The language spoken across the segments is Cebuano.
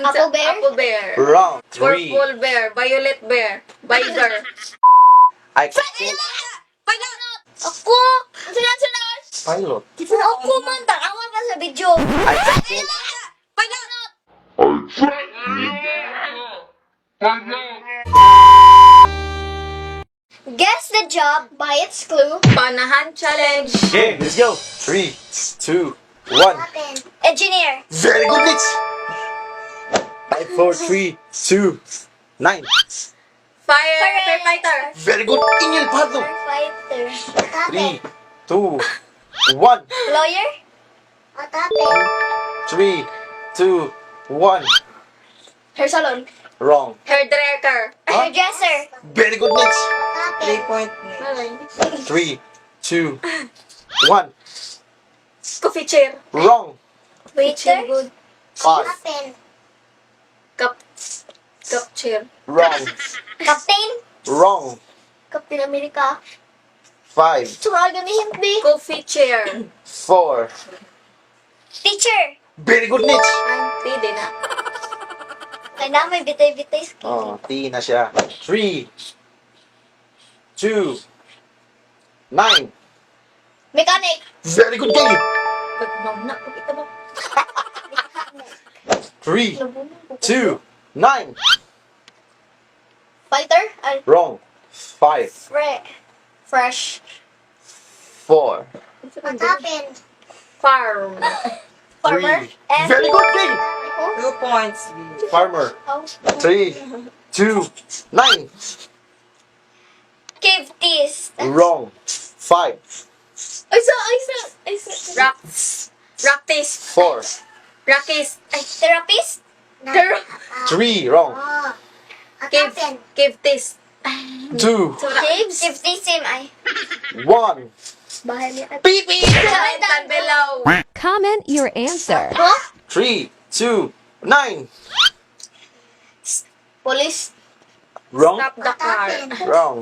Apple bear? Apple bear. Wrong. Three. Purple bear. Violet bear. Biber. I cook. Ako! Sila sila! Pilot. Ako man, tanawan pa sa video. I cook. Guess the job by its clue. Panahan challenge. Okay, let's go. Three, two, one. Engineer. Very good, Mitch. Five, four, three, two, nine. Fire. Firefighter. Very good, Ingel Pardo. Firefighter. Three, two, one. Lawyer. Three, two, one. Hair salon. Wrong. Hairdresser. Huh? Hairdresser. Very good, Mitch. 3 point. Three, two, one. Coffee chair. Wrong. Waiter. Five. Cup. Cup chair. Wrong. Captain. Wrong. Captain America. Five, Sumawag ni hint, B. Coffee chair. Four. Teacher. Very good, Mitch. Pwede na. Kaya na may bitay-bitay. Oh, T na siya. Three, two, nine. Mechanic. Very good game. Magmauna. Pagkita mo. Three, two, nine. Fighter. Ay, Wrong. Five, fresh. Four, Farm. Farmer. Three. F. Very good game. 2 points. Farmer. Oh. Three, two, nine. Cave teeth. Wrong. Five, Ay, sa, ay, sa, ay, sa. Rocks. Rockis. Four, Rockis. Ay. Therapist. Three. Wrong. Cave. Cave taste. Two, Caves. Cave teeth, ay. One. Bahay niya. Beep, beep. Comment down below. Comment your answer. Huh? Three, two, nine. Police. Wrong. Stop the car. Wrong.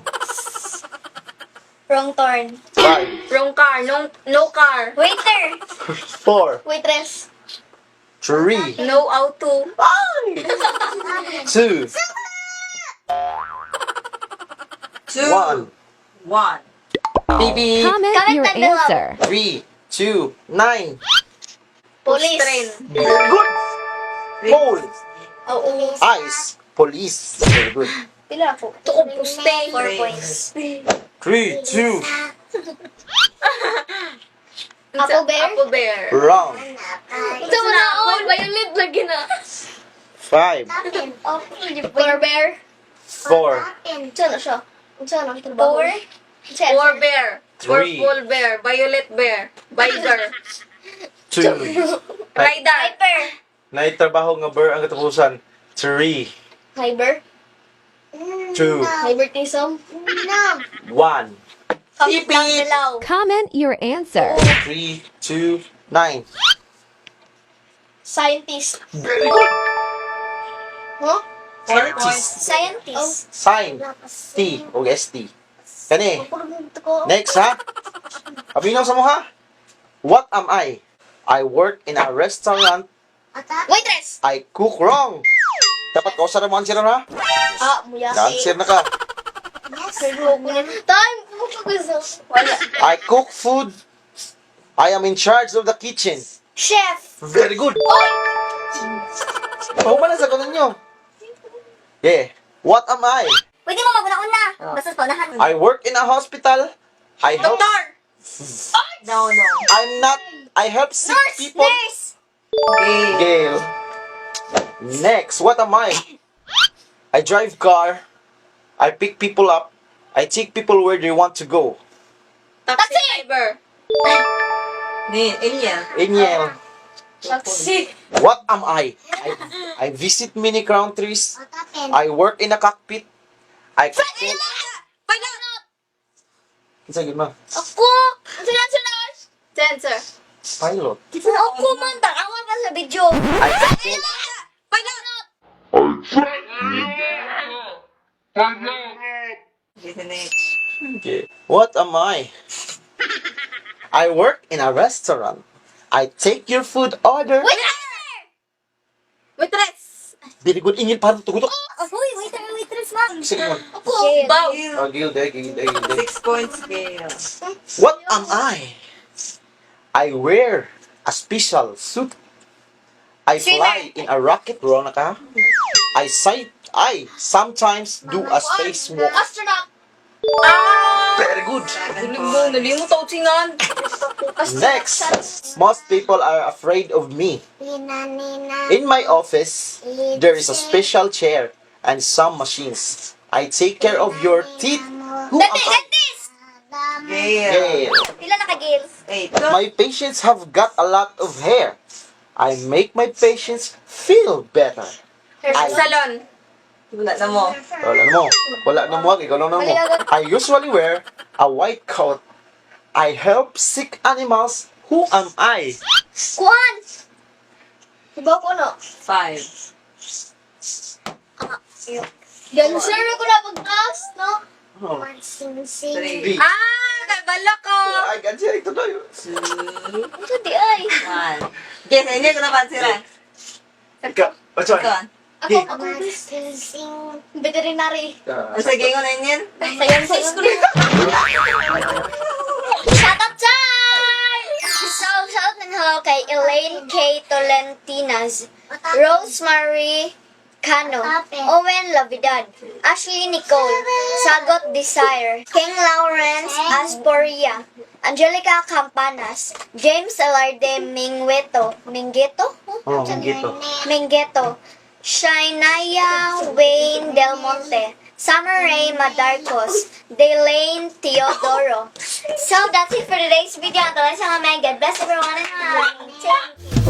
Wrong turn. Five, Wrong car. No, no car. Waiter. Four, Waitress. Three, No auto. Two, Two. One. One. Beep, beep. Comment Comment your down below. answer. Three, two, nine. Police. Train. Very good. Pole. Oo. Ice. Police. Very good. Pila ako? Tukob puste. 4 points. Three, two. Apple bear? Apple bear. Wrong. Ito mo na, oh, violet lagi na. Five, Polar bear. Four, Unsa na siya? Unsa na trabaho? Poor. Poor bear. Three. Purple bear. Violet bear. Biber. Two. Rider. Hyper. Naitrabaho nga bear ang katapusan. Three, Hyper. Two, Hypertism. One. Comment down below. Comment your answer. Three, two, nine. Scientist. Very good. Huh? 4 points. Scientist. Sign. T o ST. Kani. Next ha. Abinaw sa mo ha. What am I? I work in a restaurant. Waitress. I cook. Wrong. Dapat ko sa mo answer ha. Ah, muya. Na-answer na ka. Time. Wala. I cook food. I am in charge of the kitchen. Chef. Very good. Oy! Pahuman na sa ninyo. Yeah. What am I? Pwede mo maguna-una. Basta paunahan. I work in a hospital. I help. Doctor. No. I'm not. I help sick Nurse! people. Nurse! Okay. Gail. Next, what am I? I drive car. I pick people up. I take people where they want to go. Taxi driver. Ni, Eliel. Eniel. Taxi. What am I? I visit many countries. I work in a cockpit. I Kinsa gyud ma? Ako! Sila sila! Sensor. Pilot. Ako man, tanawan pa sa video. I Okay. What am I? I work in a restaurant. I take your food order. Waiter! Waitress. Very good. Ingil pa tugutok. Uy, waiter, waitress man. Sige mo. Ako. Bow. Oh, Gil, day, Gil, day, Gil, day. 6 points, Gail. What am I? I wear a special suit. I fly in a rocket. Wrong na ka? I sometimes do a spacewalk. Astronaut. Very good. 7 Mo, points. nalimot ako singan. Next, most people are afraid of me. In my office, there is a special chair and some machines. I take care of your teeth. Who am Dentist! I? Dentist! Gail. Gail. Pila na ka, Gail? 8. My patients have got a lot of hair. I make my patients feel better. Salon. Wala na mo. Wala na mo. Wala na mo. Ikaw na mo. I usually wear a white coat. I help sick animals. Who am I? Kuan! Diba ko no? 5. Dancer ko na pagtaas, no? Oh. 3. Ah, kabalo ko. Ay, ganyan ito na yun. 2. Ano di ay? 1. Guess, hindi ko naman sila. Ikaw. Oh, sorry. Ikaw. Ako, ako. Veterinary. Ang sige ko na yun. Sayon sa school. Shout out time! So, shout out and hello kay Elaine K. Tolentinas, Rosemary Cano, Owen Lavidad, Ashley Nicole, Sagot Desire, King Lawrence Asporia, Angelica Campanas, James Alarde Mingüeto, Mingueto? Oh, Mingueto. Mingueto, Shinaya Wayne Del Monte, Summer Ray Madarcos, Delane Teodoro. So that's it for today's video. Until next time, God bless everyone and bye. Thank you.